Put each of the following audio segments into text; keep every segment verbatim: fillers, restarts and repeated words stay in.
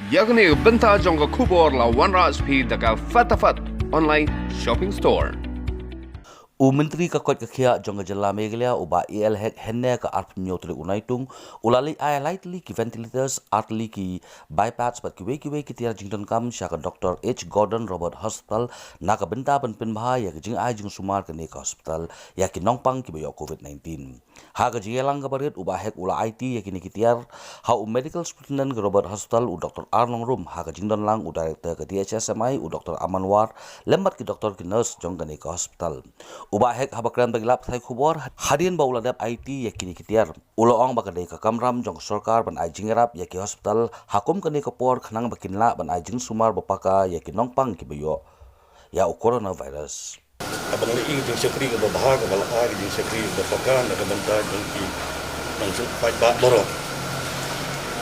Ïa kane ka bynta jong ka khubor la wanrah sha phi da ka Fatafat Online Shopping Store. U Myntri ka koit ka khiah jong ka jylla Meghalaya, u Bah A L Hek, hynne ka arphew hynñiew tarik u Naitung, u la leit ai lai tylli ki ventilators, ar tylli ki BiPAPs bad kiwei kiwei ki tiar jingdonkam sha ka Doctor H Gordon Roberts Hospital na ka bynta ban pynbha ïa ka jingai jingsumar kane ka hospital ïa ki nongpang kiba ïoh COVID nineteen. Ha ka jingïalang kaba rit, u Bah Hek u la aiti ïa kine ki tiar ha u Medical Superintendent ka Roberts Hospital, u Doctor R Nongrum, ha ka jingdon lang u Director ka D H S M I, u Doctor Aman War, lem bad ki doktor ki nurse jong kane ka hospital. U Bah Hek haba kren bad ki lad pathai khubor hadien ba u la dep aiti ïa kine ki tiar, u la ong ba ka dei ka kamram jong ka sorkar ban ai jingïarap ïa ki hospital ha kum kane ka por khnang ba kin lah ban ai jingsumar ba paka ïa ki nongpang kiba ïoh ïa u coronavirus. Haba ngi ïohi ka jingshakri kaba bha, kaba la ai ka jingshakri kaba paka na ka bynta jong ki nongshong paidbah baroh.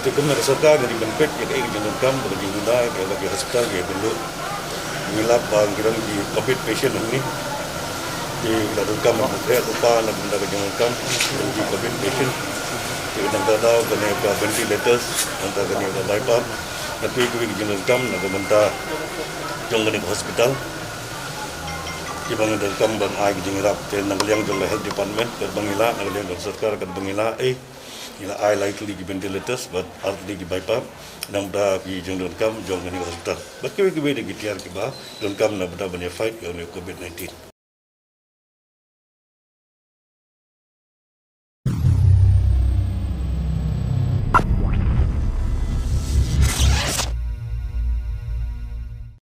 Te kumno ka sorkar ngi dei ban peit ïa kaei ka jingdonkam bad ka jingduna ïa ki hospital ïa ki lum. Ngi lap ba ngi don ki COVID patient hangne. Te la donkam ban peit lypa na ka bynta ka jingdonkam jong ki COVID patient. Te nangta daw kane ka ventilators, nangta kane ka BiPAP, na kiwei kiwei ki jingdonkam na ka bynta jong kane ka hospital. Kiba ngi donkam ban ai ki jingïarap, te na ka liang jong ka Health Department katba ngi lah, na ka liang jong ka sorkar katba ngi lah, eh, ngi la ai lai tylli ki ventilators bad ar tylli ki BiPAP, nangta ki jingdonkam jong kane ka hospital bad kiwei kiwei de ki tiar kiba donkam na ka bynta ban ïa fight ïa une u COVID nineteen.